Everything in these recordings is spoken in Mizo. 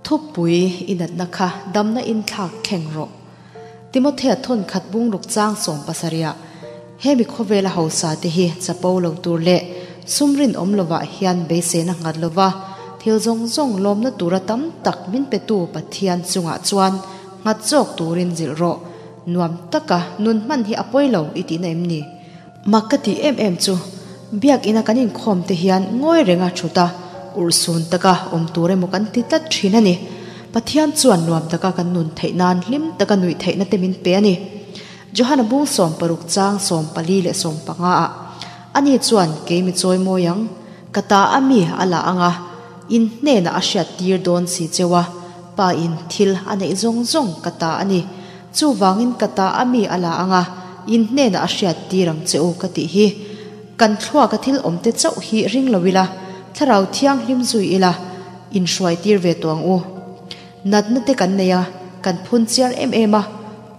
Thupui i natna kha damna in thlak thleng rawh. Timothea thawn khat bungruk chang 70 ah hemi khawvela hausa te hi chapo lo tur leh sum rinawm lovah hian beiseina nghat lova thil zawng zawng lawmna tura tam tak min petu Pathian chungah chuan nghat zawk turin zilh rawh. Nuam taka nun hman hi a pawi lo i tihna em ni? Mak ka tih em em chu Biakina kan inkhawm te hian ngawi renga thut a, urhsun taka awm tur emaw kan ti tlat thin a ni. Pathian chuan nuam taka kan nun theih nan hlim taka nuih theihna te min pe a ni. Johana bung 60 chang 44 leh 15 ah, Ani chuan kei mi chawi mawi ang, ka ta a mi a la ang a, in hnenah a hriat tir dawn si cheu a, Pa in thil a neih zawng zawng ka ta a ni. Chuvangin ka ta a mi a la ang a, in hnenah a hriat tir ang che u ka tih hi. Kan thluaka thil awmte chauh hi ring lo ila, thlarau thianghlim zui ila, inhruai tir ve tawh ang u. Natna te kan nei a, kan phun chiar em em a,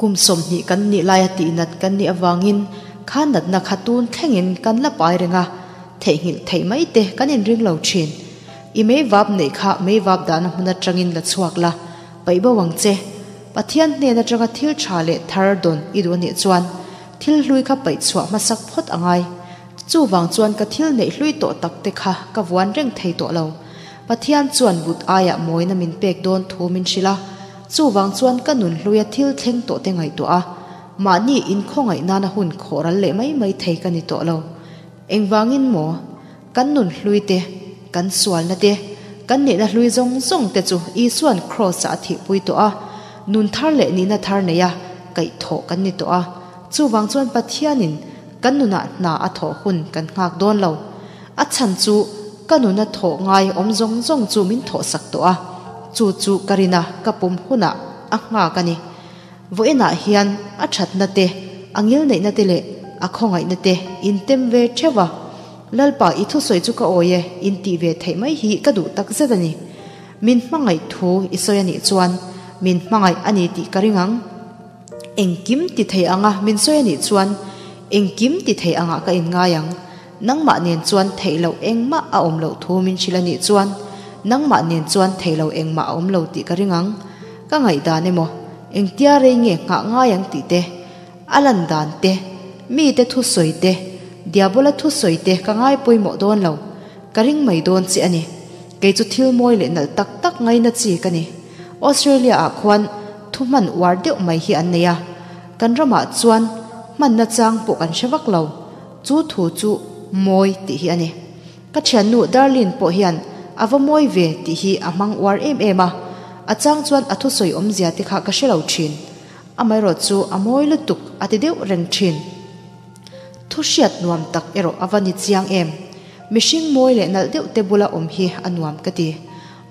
kum 20 kan nih laia tihnat kan nih avangin kha natna kha tun thlengin kan la pai reng a, theihnghilh theih mai te kan inring lo thin. I meivap neih kha meivap dahna hmun atangin la chhuak la, paih bo ang che. Pathian hnen atanga thil tha leh thar dawn i duh anih chuan thil hlui kha paih chhuah hmasak phawt a ngai. Chuvang chuan ka thil neih hlui tawh tak te kha ka vuan reng thei tawh lo. Pathian chuan vut aiah mawina min pek dawn thu min hrilh a, chuvang chuan ka nun hluia thil thleng tawh te ngaihtuah a, mahni inkhawngaih nana hun khawh ral leh mai mai thei ka ni tawh lo. Engvangin maw? Kan nun hlui te, kan sualna te, kan nihna hlui zawng zawng te chu Isua'n Kraws-ah a thihpui tawh a, nun thar leh nihna thar neia kaihthawh kan ni tawh a. Chuvang chuan Pathianin kan nunah hna a thawh hun kan nghak dawn lo. A chhan chu ka nuna thawh ngai awm zawng zawng chu min thawhsak tawh a, chu chu ka rina ka pum hunah a nghak a ni. Vawiinah hian a thatna te, a ngilneihna te leh a khawngaihna te in tem ve theuh a. Lalpa i thusawi chu ka awi e, in tih ve theih mai hi ka duh tak zet a ni. Min hmangaih thu i sawi a nih chuan min hmangaih a ni tih ka ring ang. Engkim ti thei anga min sawi a nih chuan engkim ti thei angah ka inngai ang. Nangmah nen chuan theih loh engmah a awm loh thu min hrilh a nih chuan nangmah nen chuan theih loh engmah a awm lo tih ka ring ang. Ka ngaihdan emaw, engtia rei nge nghah ngai ang tih te, a lan dan te, mite thusawi te, Diabola thusawi te ka ngai pawimawh dawn lo. Ka ring mai dawn che a ni. Kei chu thil mawi leh nalh tak tak ngaina chi ka ni. Australia ah khuan thu hman uar deuh mai hi an nei a. Kan ramah chuan hmanna chang pawh kan hre vak lo. Chu thu chu mawi tih hi a ni. Ka thiannu Darlene pawh hian a va mawi ve tih hi a hmang uar em em a, a chang chuan a thusawi awmzia te kha ka hre lo thin. Amaherawh chu a mawi lutuk a ti deuh reng thin. Thu hriat nuam tak erawh a va ni chiang em. Mihring mawi leh nalh deuh te bula awm hi a nuam ka ti.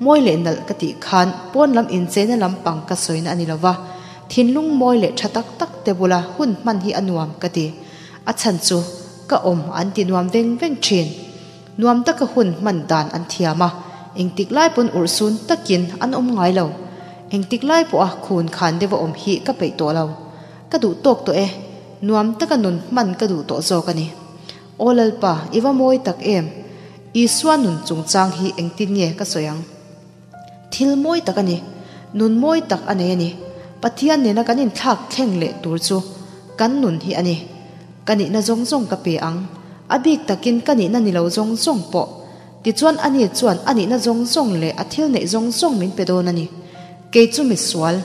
Mawi leh nalh ka tih khan pawn lam incheina lampang ka sawina a ni lova, thinlung mawi leh tha tak tak te bula hun hman hi a nuam ka ti. A chhan chu ka awm an ti nuam veng veng thin. Nuam taka hun hman dan an thiam a, engtik lai pawn urhsun takin an awm ngai lo. Engtik lai pawha khun khan deuha awm hi ka peih tawh lo. Ka duh tawk tawh e, nuam taka nun hman ka duh tawh zawk a ni. Aw Lalpa, i va mawi tak em! Isua nun chungchang hi engtin nge ka sawi ang? Thil mawi tak a ni. Nun mawi tak a nei a ni. Pathian nena kan inthlak thleng leh tur chu kan nun hi a ni. Ka nihna zawng zawng ka pe ang. A bik takin ka nihna ni lo zawng zawng pawh. Tichuan ani chuan a nihna zawng zawng leh a thil neih zawng zawng min pe dawn a ni. Kei chu misual,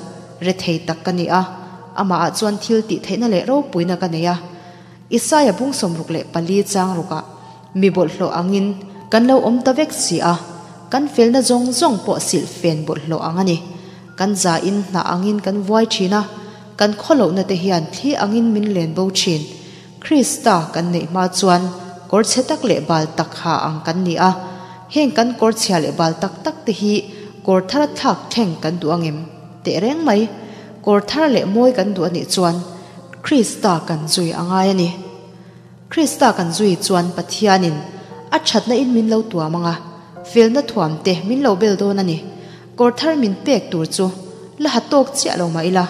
rethei tak ka ni a. Amahah chuan thil tih theihna leh ropuina ka nei a. Isaia bung 64 chang rukah mi bawlhhlawh angin kan lo awm ta vek si a, kan felna zawng zawng pawh silh fen bawlhhlawh ang a ni. Kan zain hnah angin kan vuai thin a, kan khawlohna te hian thli angin min len bo thin. Krista kan neih hma chuan kawr chhe tak leh bal tak ha ang kan ni a, heng kan kawr chhia leh bal tak tak te hi kawr thar a thlak thleng kan duh angem? Teh reng mai, kawr thar leh mawi kan duh a nih chuan Krista kan zui a ngai a ni. Krista kan zui chuan Pathianin a thatna in min lo tuam ang a, felna thuam te min lo bel dawn a ni. Kawr thar min pek tur chu la ha tawk chiah lo mah ila,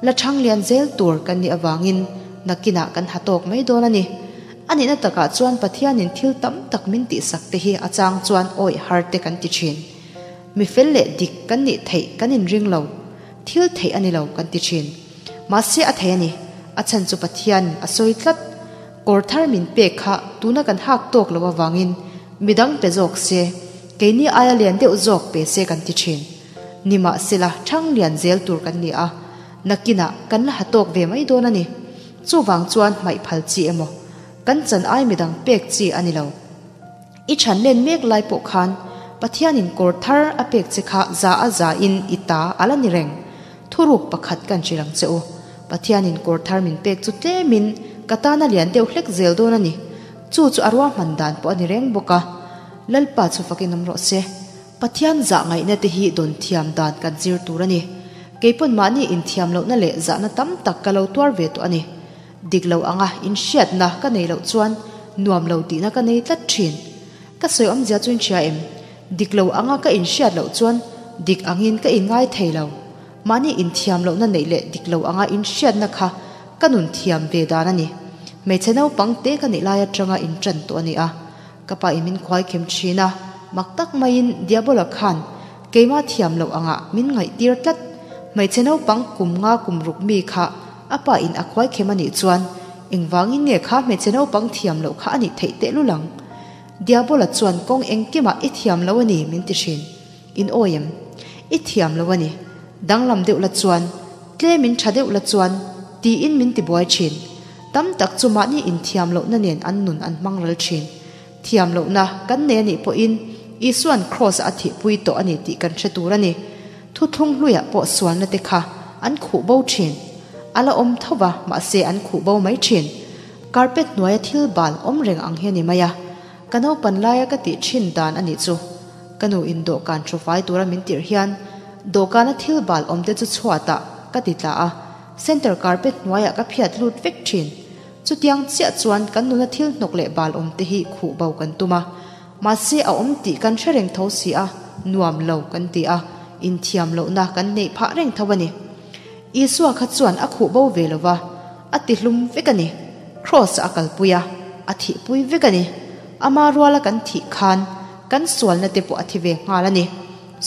la thang lian zel tur kan nih avangin nakinah kan ha tawk mai dawn a ni. A nihna takah chuan Pathianin thil tam tak min tihsak te hi a chang chuan awih har te kan ti thin. Mi fel leh dik kan nih theih kan inring lo. Thil theih a ni lo kan ti thin. Mahse a thei a ni. A chhan chu Pathianin a sawi tlat. Kawr thar min pek kha tuna kan hak tawk lo avangin midang pe zawk se, keini aia lian deuh zawk pe se kan ti thin. Nimahsela thang lian zel tur kan ni a, nakinah kan la ha tawk ve mai dawn a ni. Chuvang chuan hmaih phal chi emaw, kan chan ai midang pek chi a ni lo. I chhan len mek lai pawh khan Pathianin kawr thar a pek che kha za a za in i ta a la ni reng. Thuruk pakhat kan hrilh ang che u. Pathianin kawr thar min pek chu tlemin ka tan a lian deuh hlek zel dawn a ni. Chu chu a ruahman dan pawh a ni reng bawk a. Lalpa chu fakin awm rawh se. Pathian zah ngaihna te hi dawn thiam dan kan zir tur a ni. Keipawn mahni inthiam lohna leh zahna tam tak ka lo tuar ve tawh a ni. Dik lo anga inhriatna ka nei loh chuan nuam lo tihna ka nei tlat thin. Ka sawi awmzia chu inhria em? Dik lo anga ka inhriat loh chuan dik angin ka inngai thei lo. Mahni inthiam lohna neih leh dik lo anga inhriatna kha ka nun thiam ve dan a ni. Hmeichhe naupang te ka nih lai atanga intan tawh a ni a. Ka pa in min khuai khem thin a, mak tak maiin Diabola khan keimah thiam loh angah min ngaihtir tlat. Hmeichhe naupang kum nga kum ruk mi kha a pa in a khuai khem a nih chuan engvangin nge kha hmeichhe naupang thiam loh kha a nih theih tehlul ang? Diabola chuan kawng engkimah i thiam lo a ni min ti thin. In awi em? I thiam lo a ni. Danglam deuh la chuan, tlem in tha deuh la chuan, tiin min ti buai thin. Tam tak chu mahni inthiam lohna nen an nun an hmang ral thin. Thiam lohna kan nei a nih pawhin Isua'n Kraws-ah a thihpui tawh a ni tih kan hre tur a ni. Thuthlung hluiah pawh sualna te kha an khuh bo thin. A la awm tho va, mahse an khuh bo mai thin. Carpet hnuaia thil bal awm reng ang hi a ni mai a. Ka naupan laia ka tih thin dan a nih chu. Ka nu in dawhkan thu fai tura min tirh hian dawhkana thil bal awm te chu chhuatah ka ti tla a, center carpet hnuaiah ka phiat lut vek thin. Chutiang chiah chuan kan nuna thil hnawk leh bal awm te hi khuh bo kan tum a, mahse a awm tih kan hre reng tho si a, nuam lo kan ti a, inthiam lohna kan neih phah reng tho a ni. Isua kha chuan a khuh bo ve lo va, a ti hlum vek a ni. Kraws a kalpui a, a thihpui vek a ni. Ama ruala kan thih khan kan sualna te pawh a thi ve nghal a ni.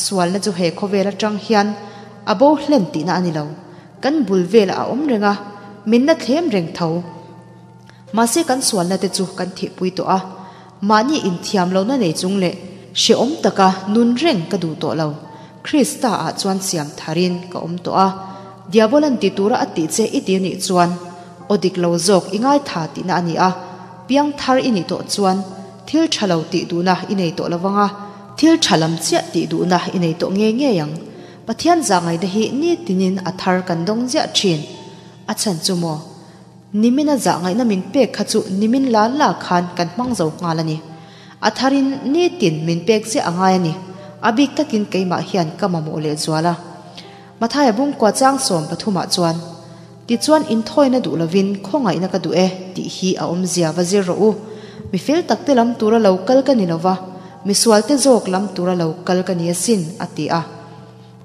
Sualna chu he khawvel atang hian a bo hlen tihna a ni lo. Kan bul velah a awm reng a, min la thlem reng tho. Mahse kan sualna te chu kan thihpui tawh a, mahni inthiam lohna nei chung leh hrehawm taka nun reng ka duh tawh lo. Krista ah chuan siam tharin ka awm tawh a, Diabolan ti tura a tih che i ti nih chuan aw dik lo zawk i ngaitha tihna a ni a, piang thar i nih tawh chuan thil tha lo tih duhna i nei tawh lovang a, thil tha lam chiah tih duhna i nei tawh ngei ngei ang. Pathian zahngaihna hi nitinin a thar kan dawng ziah thin. A chhan chu maw? Nimin a zahngaihna min pek kha chu nimin la la khan kan hmang zo nghal a ni. A tharin nitin min pek ziah a ngai a ni. A bik takin keimah hian ka mamawh leh zual a. Mathaia bungkua chang 13 ah chuan, Tichuan inthawina duh lovin khawngaihna ka duh e tih hi a awmzia va zir rawh u. Mi fel takte lam tura lo kal ka ni lova, misualte zawk lam tura lo kal ka ni asin, a ti a.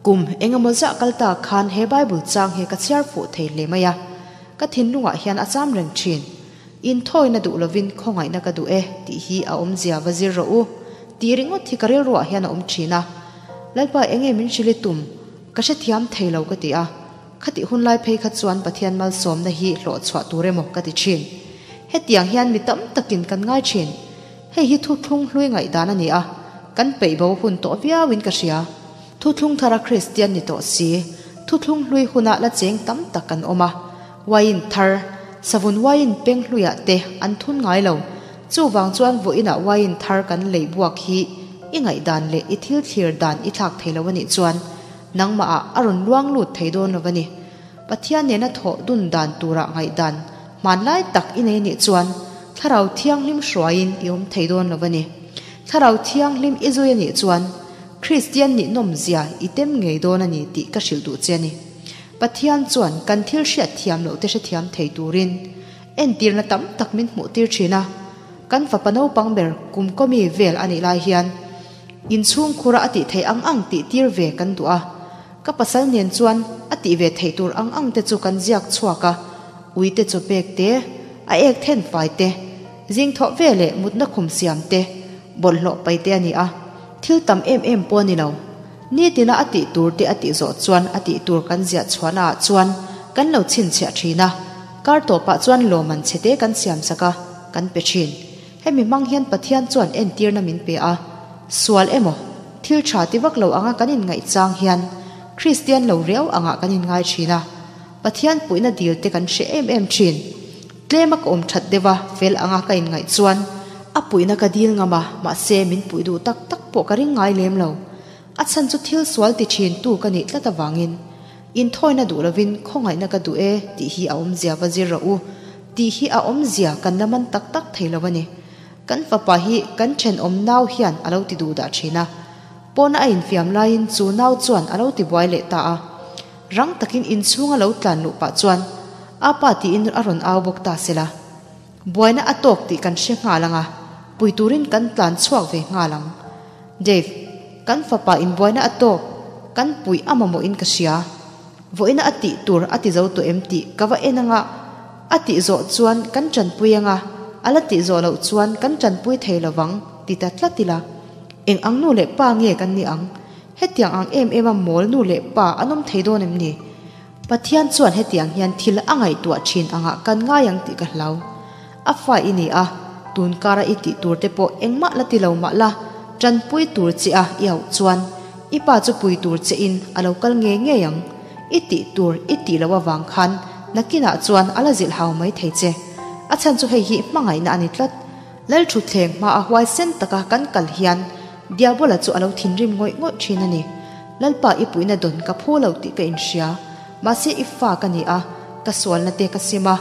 Kum engemaw zah kal ta khan he Bible chang hi ka chhiar fuh thei hle mai a. Ka thinlungah hian a cham reng thin. Inthawina duh lovin khawngaihna ka duh e tih hi a awmzia va zir rawh u tih ringawt hi ka rilruah hian a awm thin a. Lalpa enge min hrilh i tum? Ka hrethiam thei lo ka ti a. Khatih hun lai phei kha chuan Pathian malsawmna hi hlawhchhuah tur emaw ka ti thin. Hetiang hian mi tam takin kan ngai thin. Hei hi thuthlung hlui ngaihdan a ni a, kan peih bo hun tawh viauin ka hria. Thuthlung thara Kristian ni tawh si, thuthlung hlui huna la cheng tam tak kan awm a. Wine thar, savun wine peng hluiah te an thun ngai lo. Chuvang chuan vawiinah wine thar kan lei buak hi i ngaihdan leh i thil thlir dan i thlak thei lo a nih chuan nangmahah a rawn luang lut thei dawn lo a ni. Pathian nena thawh dun dan turah ngaihdan hmanlai tak i nei nih chuan Thlarau Thianghlim hruaiin i awm thei dawn lo a ni. Thlarau Thianghlim i zui a nih chuan Kristian nih nawmzia i tem ngei dawn a ni tih ka hrilh duh che a ni. Pathian chuan kan thil hriat thiam loh te hrethiam thei turin entirna tam tak min hmuh tir thin a. Kan fapa naupang ber kum kawmi vel a nih lai hian inchhungkhura a tih theih ang ang tih tir ve kan duh a. Ka pasal nen chuan a tih ve theih tur ang ang te chu kan ziak chhuak a, uite chaw pek te, a ek then fai te, zing thawh ve leh mutna khum siam te, bawlhhlawh pai te a ni a, thil tam em em pawh a ni lo. Nitina a tih tur te a tih zawh chuan a tih tur kan ziah chhuahna ah chuan kan lo chhinchhiah thin a, kar tawpah chuan lawman chhete kan siam sak a, kan pe thin. Hemi hmang hian Pathian chuan entirna min pe a, sual emaw, thil tha ti vak lo anga kan inngaih chang hian Kristian lo riau angah kan inngai thin a, Pathian puihna dil te kan hre em em thin. Tlema ka awm that deuh a, fel anga ka inngaih chuan a puihna ka dil ngam a, mahse min puih duh tak tak pawh ka ring ngai lem lo. A chhan chu thil sual ti thin tu ka nih tlat avangin. Inthawina duh lovin khawngaihna ka duh e tih hi a awmzia va zir rawh u tih hi a awmzia kan la man tak tak thei lo a ni. Kan fapa hi kan thenawm nau hian a lo ti duh dah thin a. Pawna a infiam laiin chu nau chuan a lo ti buai leh ta a. Rang takin inchhunga lo tlan luh pah chuan a pa tiin a rawn au bawk ta sela. Buaina a tawk tih kan hre nghal ang a, pui turin kan tlan chhuak ve nghal ang. Dave, kan fapa in buaina a tawk, kan puih a mamawhin ka hria. Vawiina a tih tur a ti zo tawh em tih ka va en anga, a tih zawh chuan kan tanpui anga, a la tih zawh loh chuan kan tanpui thei lovang ti ta tlat ila. Eng ang nu leh pa nge kan nih ang? Hetiang ang em em a mawl nu leh pa an awm thei dawn em ni? Pathian chuan hetiang hian thil a ngaihtuah thin angah kan ngai ang tih ka hlau. A fa i ni a, tun kara i tih tur te pawh engmah la ti lo mah la, tanpui tur che a i auh chuan i pa chu pui tur che in a lo kal ngei ngei ang. I tih tur i tih loh avang khan nakinah chuan a la zilh hau mai thei che. A chhan chu hei hi hmangaihna a ni tlat. Lalthutthleng hma a huaisen taka kan kal hian Diabola chu a lo thinrim ngawih ngawih thin a ni. Lalpa i puihna dawn ka phu lo tih ka inhria. Mahse i fa ka ni a, ka sualna te ka sim a,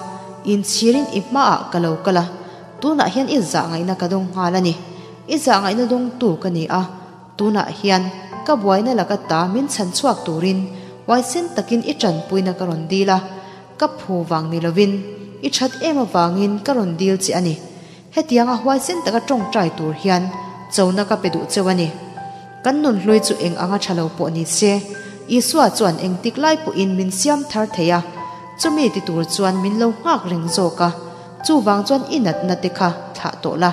inchhirin i hmaah ka lo kal a, tunah hian i zahngaihna ka dawng nghal a ni. I zahngaihna dawngtu ka ni a, tunah hian ka buaina laka ta min chhan chhuak turin huaisen takin i tanpuina ka rawn dil a, ka phu vang ni lovin i that em avangin ka rawn dil che a ni. Hetianga huaisen taka tawngtai tur hian chona ka pe duh cheu a ni. Kan nunhlui chu eng anga tha lo pawh ni se, Isua chuan engtik lai pawhin min siam thar thei a, chumi ti tur chuan min lo nghak reng zawk a, chuvang chuan i natna te kha thlah tawh la,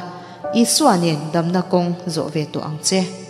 Isua nen damna kawng zawh ve tawh ang che.